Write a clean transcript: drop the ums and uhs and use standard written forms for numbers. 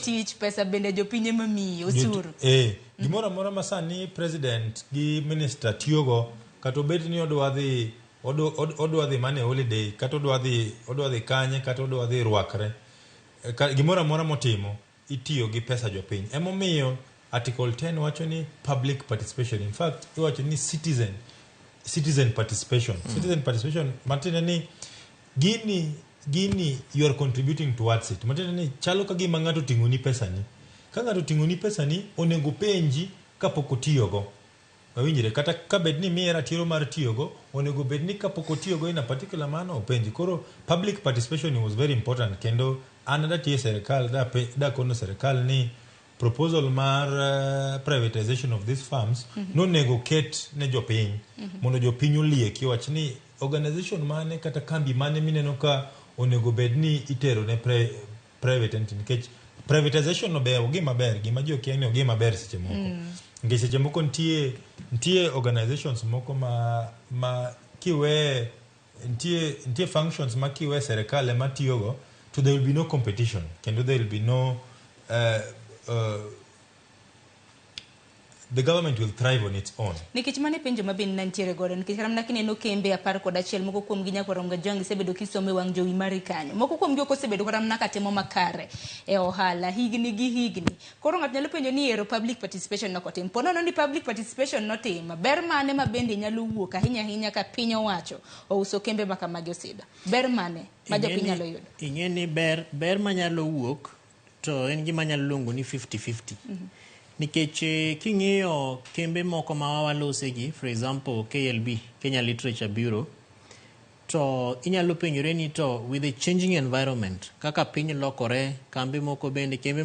Tich pesa bende jopiny ema miyi osuru. Gimoro amora ma sani president gi minister tiyogo, kata obed ni odwa dhi mana e holiday, kata odwa dhi kanye, kata odwa dhi rwakre, gimoro amora motimo itiyo gi pesa jopiny. Emomiyo article 10 wacho ni public participation, in fact iwacho ni citizen participation. Citizen participation matiende ni gini you are contributing towards it, matiende ni chalo ka gima ng'ato oting'oni pesani. Ka ng'ato oting'oni pesani, onego penji kapok otiyogo. Wawinjre? Kata ka bed ni miye ratiro mar tiyogo, onego bed ni kapok otiyogo in a particular manner, openji. Koro public participation was very important. Kendo an datiyo e serikal, dakono serikal ni proposal mar privatization of these farms nonego ket ne jopiny mondo jopiny olieki, wach ni organization mane kata kambi mane mineno ka onego bed ni itero ne private entity, nikech privatization no ber, ogima ber, gima ji okia ni ogima ber seche moko, nikech seche moko nitie organizations moko ma kiwe nitie functions ma kiwe serikal ema tiyogo, to there will be no competition kendo there will be no the government will thrive on its own. Nikech mano e penjo ma bende nantiere godo, nikech kata mana kineno kembe 11, moko kuomgi nyakwar Ongajwang' isebedo kisomo e wang' jowi mari kanyo, moko kuomgi ok osebedo kata mana katimo makare e ohala higni gi higni. Koro ng'ato nyalo penjo ni ero public participation nok otim, po nono ni public participation notim, ber mane ma bende nyalo wuok ahinya ahinya ka piny owacho ouso kembe ma kamagi osida? Ber mane ma jopiny nyalo yudo? Ing'e ni ber manyalo wuok to en gima anyalo luongo ni 50-50, nikech king'iyo kembe moko ma walosegi, for example KLB, Kenya Literature Bureau, to inyalo penjore ni to with the changing environment, kaka piny lokore, kambe moko bende kembe moko